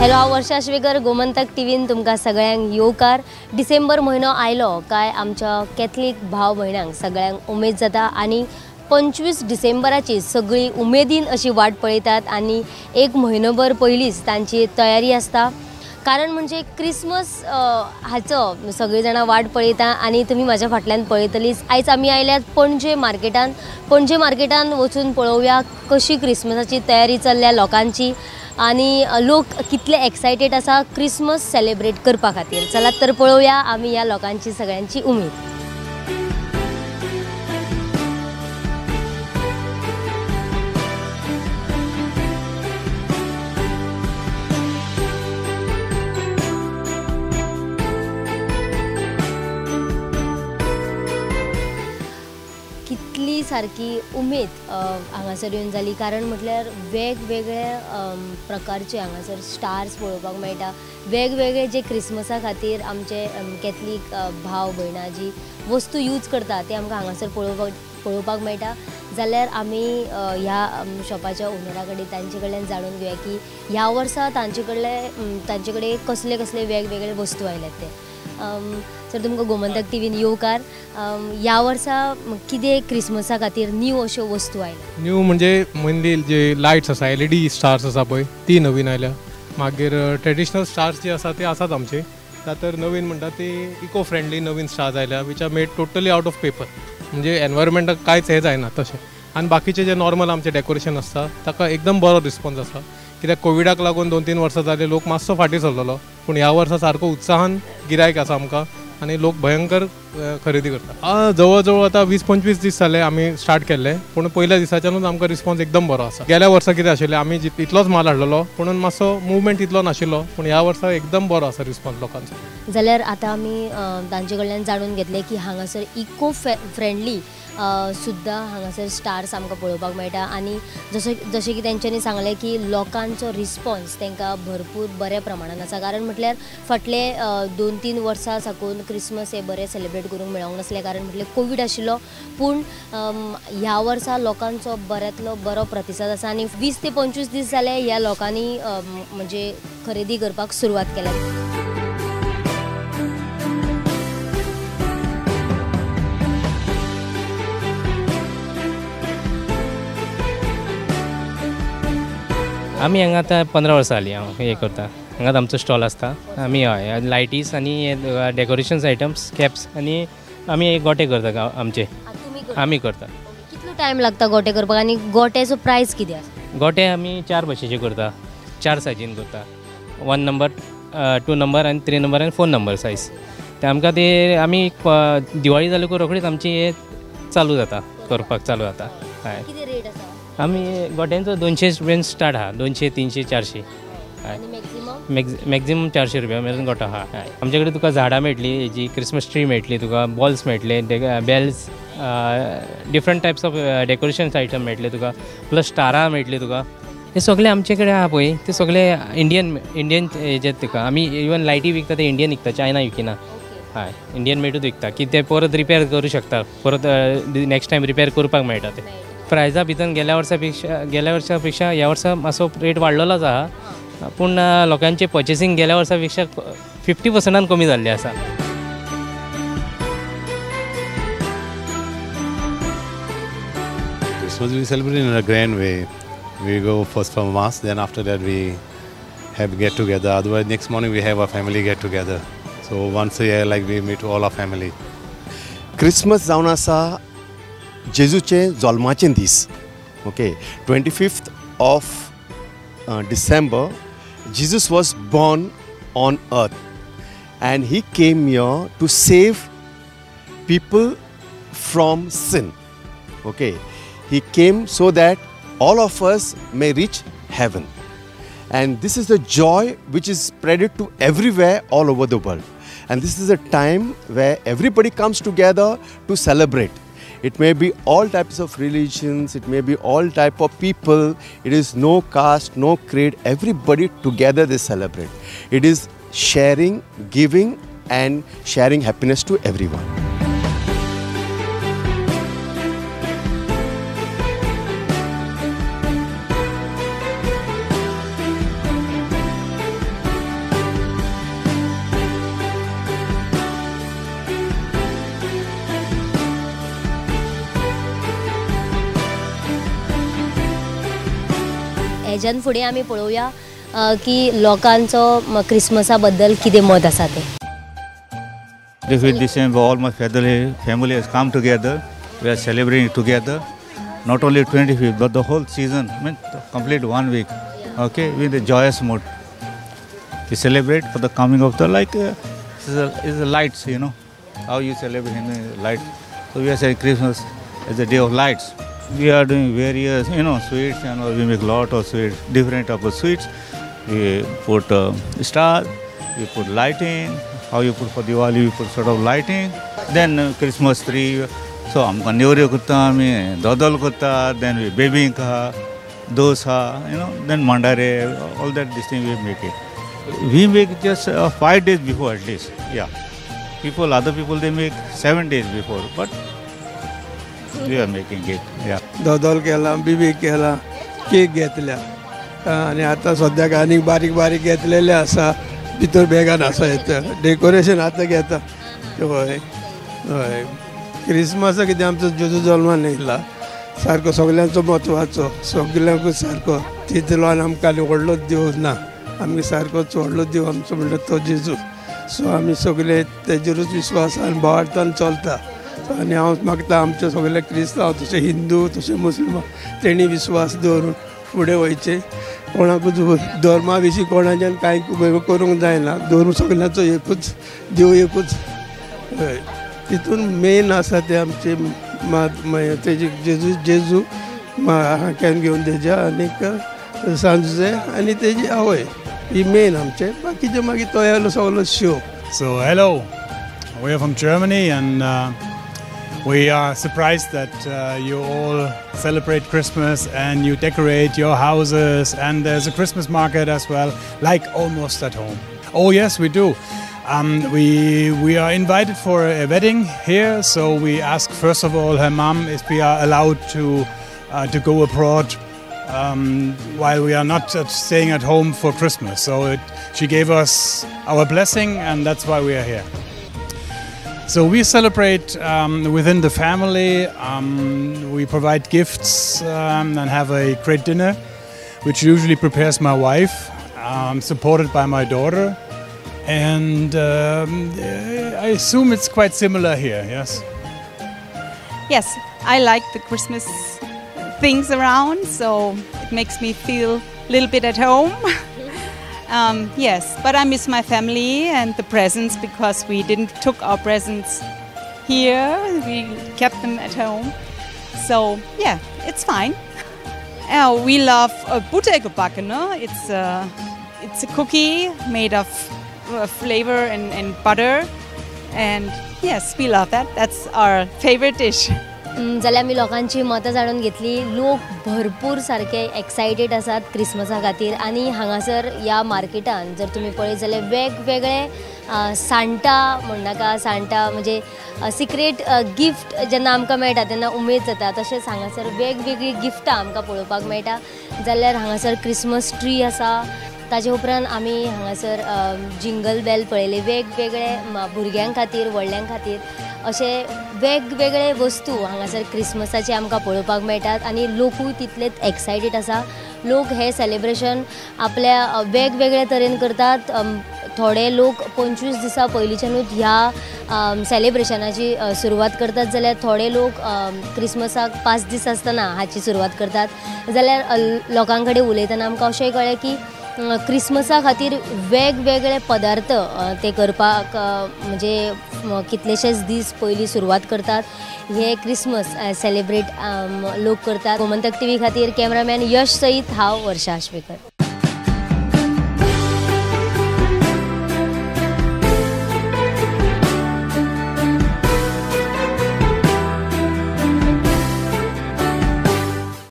Hello, हांव वर्षा श्वेकर, गोमंतक टीव्हीन तुमकां सगळ्यांक येवकार। डिसेंबर म्हयनो आयलो काय आमच्या कॅथलीक भाव भयणांक सगळ्यांक उमेद जाता आनी 25 डिसेंबराची सगळी उमेदीन अशी वाट पळयतात आनी एक म्हयनोभर पयलींच तांची तयारी आसता। कारण म्हणजे क्रिसमस हाचो सगळीं जाणां वाट पळयता आनी तुमी म्हाज्या फाटल्यान पळयतलीच। आयज आमी आयल्यात पणजे मार्केटान। पणजे मार्केटान वचून पळोवया कशी क्रिसमसाची तयारी चल्ल्या लोकांची आनी लोक कितले एक्सायटेड आसा क्रिसमस सेलिब्रेट करपा खातीर। चलात तर पळोवया आमी ह्या लोकांची सगळ्यांची उमेद। कितली सारकी उमेद हांगासर येवन जाली, कारण म्हटल्यार वेगवेगळे प्रकारचे हांगासर स्टार्स पळोवपाक मेळटा। वेगवेगळे जे क्रिसमसा खातीर आमचे कॅथलीक भाव भयणां जी वस्तू यूज करता ते आमकां हांगासर पळोवपाक मेळटा। जाल्यार आमी ह्या शॉपाच्या ओनरा कडेन तांचे कडल्यान जाणून घेवया की ह्या वर्सा तांचे कडेन कसले कसले वेगवेगळे वस्तू आयल्यात ते। सर, तुमकां गोमंतक टीव्हीन येवकार। ह्या वर्सा कितें क्रिसमसा खातीर न्यू अश्यो वस्तू आयल्या? न्यू म्हणजे मेनली जे लायट्स आसा, एलईडी स्टार्स आसा पळय, ती नवीन आयल्या। मागीर ट्रेडिशनल स्टार्स जे आसा ते आसात आमचे। तर नवीन म्हणटा ती इको फ्रेंडली नवीन स्टार्स आयल्या, which are made totally out of paper, म्हणजे एनवायरमेंटाक कांयच हें जायना तशें। आनी बाकीचे जे नॉर्मल आमचे डेकोरेशन आसता ताका एकदम बरो रिस्पॉन्स आसा, कित्याक कोविडाक लागून 2-3 वर्सां जाले लोक मातसो फाटीं सरलेलो, पूण ह्या वर्सा सारको उत्साहान गिरायक आसा आमकां आनी लोक भयंकर खरेदी करता। जवळ जवळ आतां 20-25 दीस जाले आमी स्टार्ट केल्ले, पूण पयल्या दिसाच्यानूच आमकां रिस्पॉन्स एकदम बरो आसा। गेल्या वर्सा कितें आशिल्लें, आमी इतलोच माल हाडलेलो पूण मातसो मुवमेंट इतलो नाशिल्लो, पूण ह्या वर्सा एकदम बरो आसा रिस्पॉन्स लोकांचो। जाल्यार आतां आमी तांचे कडल्यान जाणून घेतलें की हांगासर इको फ्रेंडली सुद्दां हांगासर स्टार्स आमकां पळोवपाक मेळटा आनी जशें की तेंच्यांनी सांगलें की लोकांचो रिस्पॉन्स तांकां भरपूर बऱ्या प्रमाणान आसा। कारण म्हटल्यार फाटले 2-3 वर्सां साकून क्रिसमस हे बरें सेलिब्रेट करूंक मेळोंक नासलें, कारण म्हटल्यार कोवीड आशिल्लो। पूण ह्या वर्सा लोकांचो बऱ्यांतलो बरो प्रतिसाद आसा आनी 20 ते 25 दीस जाले ह्या लोकांनी म्हणजे खरेदी करपाक सुरवात केल्या। आमी हांगा आतां 15 वर्सां जालीं हांव हें करता। हांगाच आमचो स्टॉल आसता। आमी हय लायटीस आनी डेकोरेशन्स आयटम्स, कॅप्स आनी आमी गोटे करता आमचे। आमी करता। कितलो टायम लागता गोटे करपाक आनी गोट्याचो प्रायस कितें आसा? गोटे आमी 4 भाशेचे करता, 4 सायजीन करता, 1 नंबर, 2 नंबर आनी 3 नंबर आनी 4 नंबर सायज। ते आमकां ते आमी दिवाळी जाली रोखडीच आमची हे चालू जाता, करपाक चालू जाता। हय, कितें रेट आसा? आमी गोट्यांचो 200 रुपयान स्टार्ट आहा, 200, 300, 400। मॅक्झिमम 400 रुपया मेरेन गोटो आहा। आमचे कडेन तुका झाडां मेळटली, हेजी क्रिसमस ट्री मेळटली तुका, बॉल्स मेळटले, bells, different types of decoration item मेळटले तुका, प्लस स्टारां मेळटली तुका। हे सगळे आमचे कडेन आहा पळय, ते सगळे इंडियन हेजे तुका। आमी इवन लायटी विकता ते इंडियन विकता, चायना विकिना। हय, इंडियन मेडूच विकता की ते परत रिपेर करूं शकता, परत नेक्स्ट टायम रिपेर करपाक मेळटा ते। प्रायजा भितर गेल्या वर्सा पेक्षा ह्या वर्सा मातसो रेट वाडलेलोच आहा, पूण लोकांचे पर्चेसींग गेल्या वर्सा पेक्षा 50% कमी जाल्लें आसा। Christmas we celebrate in a grand way. We go first for mass, then after that we have get together. Otherwise next morning we have a family get together. So once a year like we meet all our family. Christmas जावन आसा जेजूचे जल्माचे दीस। Okay, 25th of December Jesus was born on earth and he came here to save people from sin. Okay, he came so that all of us may reach heaven, and this is the joy which is spreaded to everywhere all over the world, and this is a time where everybody comes together to celebrate. It may be all types of religions, it may be all type of people, it is no caste, no creed, everybody together they celebrate. It is sharing, giving and sharing happiness to everyone. हेज्यान फुडें आमी पळोवया की लोकांचो क्रिसमसा बद्दल कितें मत आसा तें. 25th December, all my family has come together. We are celebrating together. Not only 25th, but the whole season, I mean, complete 1 week. Okay, with a joyous mood. We celebrate for the coming of the like, is the lights, you know, how you celebrate in the lights. So we are saying Christmas is a day of lights. We are doing various, you know, sweets and all. We make lot of sweets, different type of sweets. We put star, we put lighting. How you put for Diwali, we put sort of lighting. Then Christmas tree. So आमकां नेवऱ्यो करता आमी, दोदोल करता, then we bebinca, dosa, you know, then mandare, all that this thing we make it. We make just 5 days before at least, yeah. People, other people they make 7 days before, but we are making it, yeah. दोदोल केला, बिबीक केला, cake घेतल्या आनी आतां सद्याक आनीक बारीक बारीक घेतलेले आसा, भितर बॅगान आसा येता, डेकोरेशन आतां घेता. हय हय, क्रिसमसा कितें आमचो जेजू जल्मान येयला सारको सगल्यांचो म्हत्वाचो, सगल्यांकूच सारको तितलो आमकां व्हडलो देव ना, आमगे सारकोच व्हडलो देव आमचो म्हणल्यार तो जेजू. सो आमी सगळे तेजेरूच विश्वासान भावार्थान चलता. आनी हांव मागता आमचे सगळे क्रिस्तांव तशें हिंदू तशें मुस्लिम तेणी विश्वास दवरून फुडें वयचें. कोणाकूच धर्मा विशीं कोणाच्यान कांय करूंक जायना, धर्म सगल्यांचो एकूच, देव एकूच. हय, तितून मेन आसा ते आमचे तेजी जेजू, जेजू हांक्यान घेवन तेज्या आनीक सांजुजे आनी तेजी आवय ही मेन आमचे, बाकीचे मागीर तो येयलो सगलो show. So hello, we are from Germany and we are surprised that you all celebrate Christmas and you decorate your houses and there's a Christmas market as well, like almost at home. Oh yes, we do. We are invited for a wedding here, so we ask first of all her mom if we are allowed to go abroad while we are not staying at home for Christmas. So she gave us our blessing and that's why we are here. So we celebrate within the family. We provide gifts and have a great dinner, which usually prepares my wife, supported by my daughter. And I assume it's quite similar here, yes? Yes, I like the Christmas things around, so it makes me feel a little bit at home. Yes, but I miss my family and the presents because we didn't took our presents here, we kept them at home. So yeah, it's fine. We love Buttergebacken, no? It's a cookie made of flavor and butter, and yes, we love that. That's our favorite dish. जाल्यार आमी लोकांची मतां जाणून घेतली. लोक भरपूर सारके excited आसात क्रिसमसा खातीर आनी हांगासर ह्या मार्केटान जर तुमी पळयत जाल्यार वेगवेगळे सांटा म्हणनाका, सांटा म्हणजे सिक्रेट गिफ्ट जेन्ना आमकां मेळटा तेन्ना उमेद जाता, तशेंच हांगासर वेगवेगळीं गिफ्टां आमकां पळोवपाक मेळटा. जाल्यार हांगासर क्रिसमस ट्री आसा, ताजे उपरांत आमी हांगासर जिंगल बेल पळयले, वेगवेगळे भुरग्यां खातीर व्हडल्यां खातीर अशे वेगवेगळे वस्तू हांगासर क्रिसमसाचे आमकां पळोवपाक मेळटात आनी लोकूय तितलेच एक्सायटेड आसा. लोक हे सेलिब्रेशन आपल्या वेगवेगळे तरेन करतात. थोडे लोक 25 दिसां पयलींच्यानूच ह्या सेलिब्रेशनाची सुरवात करतात, जाल्यार थोडे लोक क्रिसमसाक 5 दीस आसतना हाची सुरवात करतात. जाल्यार लोकां कडेन उलयतना आमकां अशें कळ्ळें की क्रिसमसा खातीर वेगवेगळे पदार्थ ते करपाक म्हणजे कितलेशेच दीस पयलीं सुरवात करतात. हे क्रिसमस सेलिब्रेट लोक करतात. गोमंतक टीव्ही खातीर कॅमेरामॅन यश सयत हांव वर्षा आश्वेकर.